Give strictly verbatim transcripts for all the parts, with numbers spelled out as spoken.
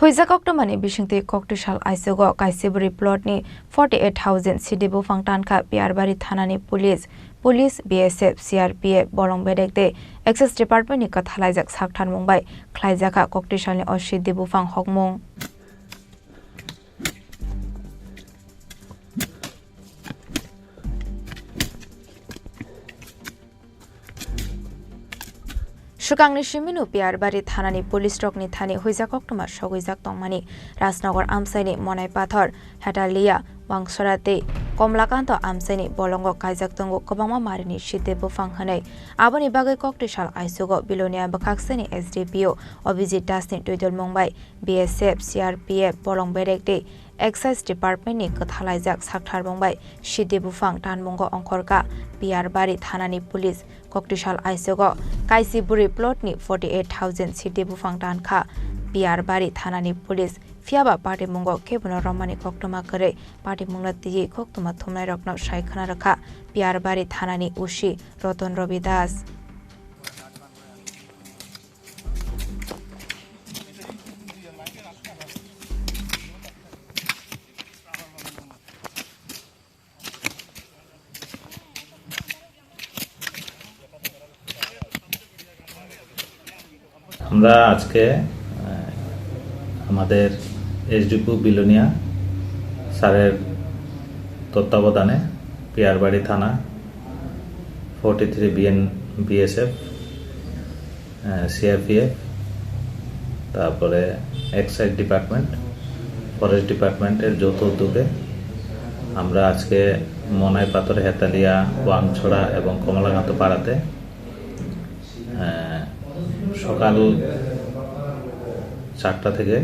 Huijak koktwmani bisingtwi koktwsal aichugo kaisibwrwi plot ni forty eight thousand sidi buphang tankha Piyarbari thanani police, police, B S F, C R P F bolong bedek tei Excise Department ni kwthalaijak sakthar mung bai khlaijakha koktwsal ni o sidi buphang hokmung. Swkangni simino Piyarbari thanani police rokni thani huijak koktwma sogwijak tongmani Rajnagar amchaini Monai Pathor, Hetalia, Wangsora tei Komlakanto amchaini bolongo kaijak tongo kwbangma marini site buphang hwnwi. Aboni bagwi koktwsal aichugo Bilonia bwkhaksani S D P O Abhijit Dasni twidulmung bai B S F, C R P F, bolong bedek tei Excise Department ni kwthalaijak saktharbung bai sidi buphang tanmungo ongkhorkha Piyarbari thanani police. Koktwsal aichugo kaisi bwrwi plot ni forty eight thousand sidi buphang tankha Piyarbari thanani police. Phiyaba patimungo kebono romani koktwma kwrwi, patimungno twiwi koktwma thumnairokno sai khwna rwkha Piyarbari thanani O C Roton Robi Das. আমরা আজকে, আহ, আমাদের এসডিপিও বিলোনিয়া স্যারের তত্ত্বাবধানে পিয়ারবাড়ি থানা, forty three BN, BSF, আহ, সিআরপিএফ, তারপরে excise department, forest ডিপার্টমেন্টের যৌথ উদ্যোগে আমরা আজকে মনাই পাথর, হেতালিয়া, ওয়াংছড়া এবং কমলাকান্ত পাড়াতে, আহ, সকাল চারটা থেকে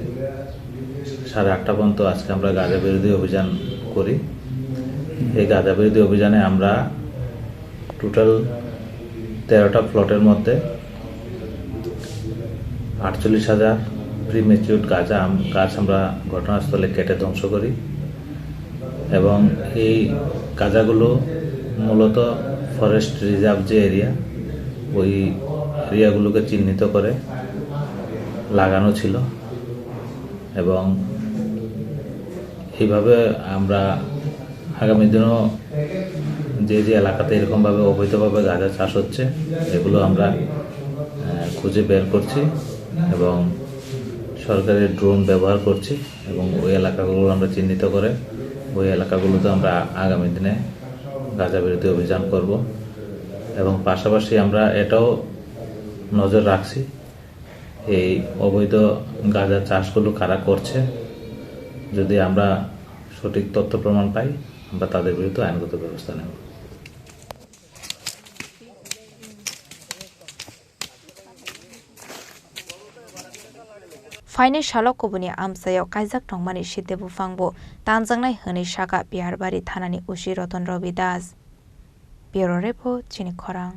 সাড়ে আটটা পর্যন্ত আজকে আমরা গাঁজা বিরোধী অভিযান করি। এই গাঁজা বিরোধী অভিযানে আমরা টোটাল তেরোটা প্লটের মধ্যে আটচল্লিশ হাজার প্রিম্যাচিউরড গাঁজা আম-, গাছ আমরা ঘটনাস্থলে কেটে ধ্বংস করি এবং এই গাঁজাগুলো মূলত ফরেস্ট রিজার্ভ যে এরিয়া, ওই এরিয়াগুলোকে চিহ্নিত করে লাগানো ছিল এবং এইভাবে আমরা আগামী দিনেও যে যে এলাকাতে এরকমভাবে অবৈধভাবে গাঁজা চাষ হচ্ছে, এগুলো আমরা, আহ, খুঁজে বের করছি এবং সরকারি ড্রোন ব্যবহার করছি এবং ওই এলাকাগুলো আমরা চিহ্নিত করে ওই এলাকাগুলোতে আমরা আগামী দিনে গাঁজা বিরোধী অভিযান করব এবং পাশাপাশি আমরা এটাও নজর রাখছি এই অবৈধ গাঁজা চাষগুলো কারা করছে। যদি আমরা সঠিক তথ্য প্রমাণ পাই, আমরা তাদের বিরুদ্ধে আইনগত ব্যবস্থা নেব। Phainai salo kubuni amchaio kaijak tongmani site buphangbo tanjaknai hwnwi sakha Piyarbari thanani O C Roton Robi Das. Bureau Report, Chini Khorang.